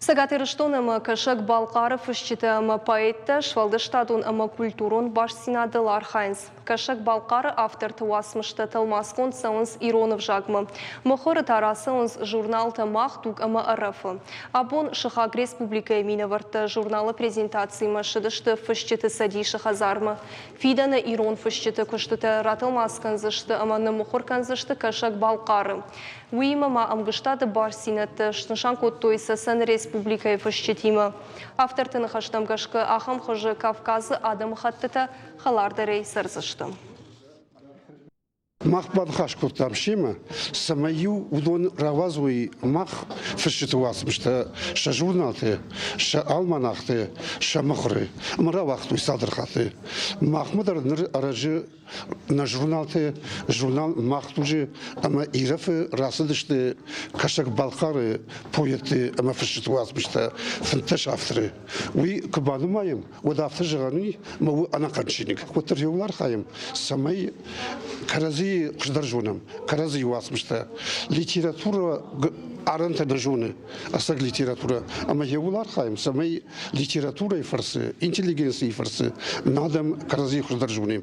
Цӕгат Ирыстон ӕмӕ Кӕсӕг-Балхъары фысджытӕ ӕмӕ поэттӕ сфӕлдыстадон ӕмӕ культурон бастдзинадыл архайынц. Кӕсӕг-Балхъары авторты уацмыстӕ тӕлмацгонд цӕуынц ирон ӕвзагмӕ. Мыхуыры та рацӕуынц журналтӕ «Мах дуг» ӕмӕ «Ӕрӕф-ы». Абон сыхаг республикӕйы минӕвӕрттӕ журналы презентацимӕ ссыдысты Фысджыты цӕдисы хӕдзармӕ. Фидӕны ирон фысджыты куыстытӕ ратӕлмац кӕндзысты ӕмӕ ныммыхуыр кӕндзысты Кӕсӕг-Балхъары. Уыимӕ ма ӕмгуыстады бӕрцдзинӕдтӕ снысан кодтой Цӕцӕны республикӕйы фысджытимӕ. Авторты ныхӕстӕм гӕсгӕ, ахӕм хуызы Кавказы адӕмыхӕттытӕ хӕлардӕрӕй цӕрдзысты. Мах баныхас кодтам семӕ, цӕмӕй-иу уыдон рауадзой мах фысджыты уацмыстӕ сӕ журналты, сӕ альманахты, сӕ мыхуыры. Ӕмӕ рауагътой цалдӕр хатты. Махмӕ дӕр ныр ӕрӕджы Нӕ журналты журнал «Мах дуджы» ӕмӕ «Ирӕф-ы» рацыдысты Кӕсӕг-Балхъары поэтты ӕмӕ фысджыты уацмыстӕ 15 авторы. Уый куы банымайӕм, уӕд афтӕ зӕгъӕн и, ӕмӕ у ӕнӕхъӕн чиныг. Уӕддӕр иуыл архайӕм, цӕмӕй кӕрӕдзийы хуыздӕр зонӕм, кӕрӕдзийы уацмыстӕ. Литературӕ арӕнтӕ нӕ зоны, ӕцӕг литературӕ. Ӕмӕ иуыл архайӕм, цӕмӕй литературӕйы фӕрцы, интеллигенцийы фӕрцы нӕ адӕм кӕрӕдзийы хуыздӕр зонӕм.